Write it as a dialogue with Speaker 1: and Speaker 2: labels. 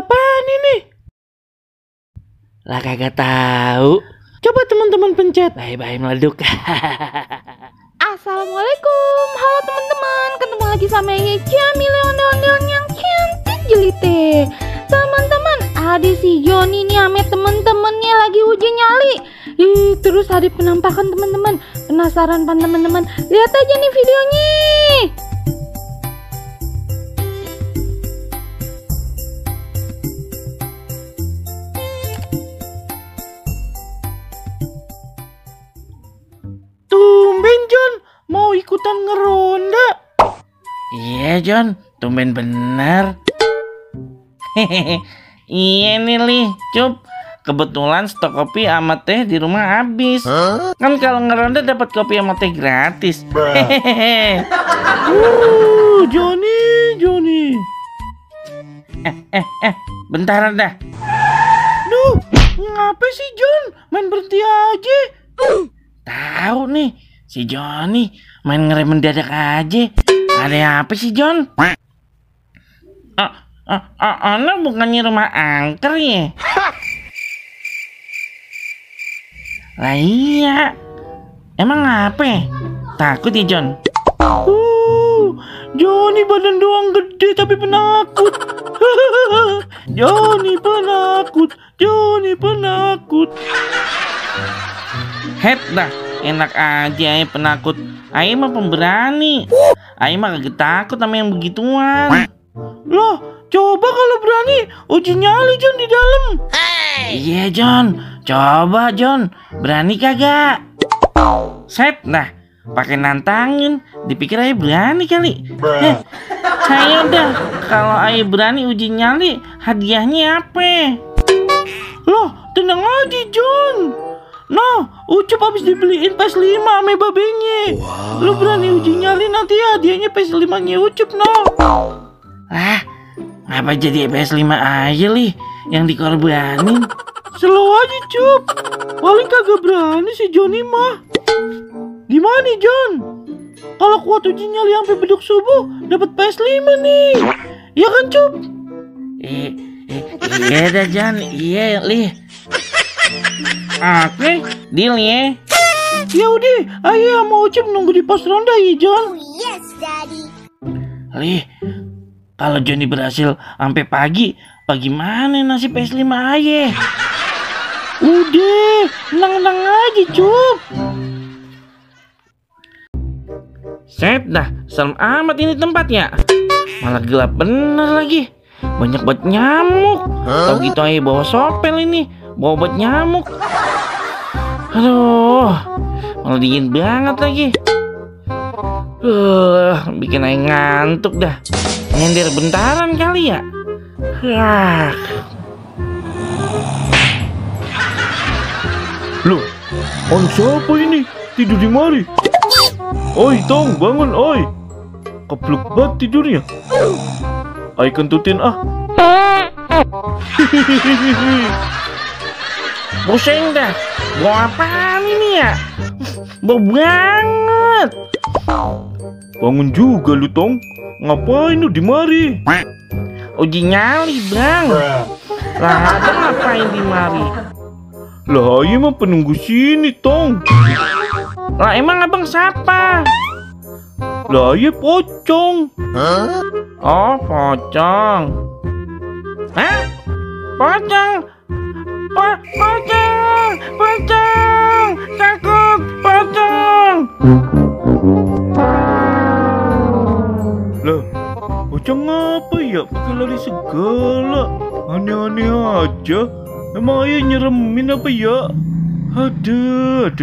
Speaker 1: apaan ini? Lah kagak tahu. Coba teman-teman pencet. Bye-bye meleduk.
Speaker 2: Assalamualaikum, halo teman-teman. Ketemu lagi sama Jamil ondel-ondel yang cantik jelite. Teman-teman, ada si Joni nih ame temen-temennya lagi uji nyali. Terus ada penampakan teman-teman. Penasaran pan teman-teman? Lihat aja nih videonya.
Speaker 1: Tumben John, mau ikutan ngeronda? Iya John, tumben bener. Iya nih Li, Cup. Kebetulan stok kopi sama teh di rumah habis. Kan kalau ngeronda dapat kopi sama teh gratis. Johnny. Bentar dah. Duh, ngapa sih John? Main berhenti aja. Tahu nih, si Johnny main ngerem mendadak aja. Ada apa sih John? Ono bukannya rumah angker ya? Lah iya. Emang apa? Takut ya John? Johnny badan doang gede tapi penakut. Johnny penakut. Het dah, enak aja ya penakut. Ayo mah pemberani. Ayo mah kagak takut sama yang begituan. Loh, coba kalau berani uji nyali John di dalam. Iya John, coba John, berani kagak? Set dah, pakai nantangin, dipikir ayo berani kali. Ayo dah, kalau ayo berani uji nyali, hadiahnya apa? Loh, tenang aja John. Nah, Ucup habis dibeliin PS5 sama babenya. Lu berani uji nyali nanti hadiahnya PS5-nya Ucup no. Apa jadi PS5 aja Li yang dikorbanin? Slow aja Cup. Paling kagak berani si Johnny mah. Gimana John? Kalau kuat uji nyali sampai beduk subuh dapat PS5 nih. Ya kan Cup? Iya dah John, iya Li. Oke, deal ya. Ya udah, ayo mau Ucup nunggu di pos ronda ya John.
Speaker 3: Yes, Daddy.
Speaker 1: Li, kalau Johnny berhasil sampai pagi, bagaimana nasib PS5 aja? Udah, tenang aja Cup. Set dah, serem amat ini tempatnya. Malah gelap bener lagi. Banyak banget nyamuk. Tahu gitu aja bawa sopel ini, bawa obat nyamuk. Aduh, malah dingin banget lagi. Bikin aja ngantuk dah. Nyender bentaran kali ya.
Speaker 4: Loh, siapa ini? Tidur di mari. Oi, Tong, bangun, oi. Kepluk banget tidurnya. Ayo kentutin ah.
Speaker 1: Pusing dah. Bawa apaan ini ya? Bau banget.
Speaker 4: Bangun juga lu, Tong. Ngapain lu di mari?
Speaker 1: Uji nyali bang. Lah abang ngapain di mari?
Speaker 4: Lah ayo mah penunggu sini Tong.
Speaker 1: Lah emang abang siapa?
Speaker 4: Lah ayo Pocong.
Speaker 1: Oh pocong. Hah? Pocong. Pocong. Takut pocong.
Speaker 4: Lah Pocong apa ya? Pakai lari segala. Aneh-aneh aja. Emang ayah nyeremin apa ya? Aduh.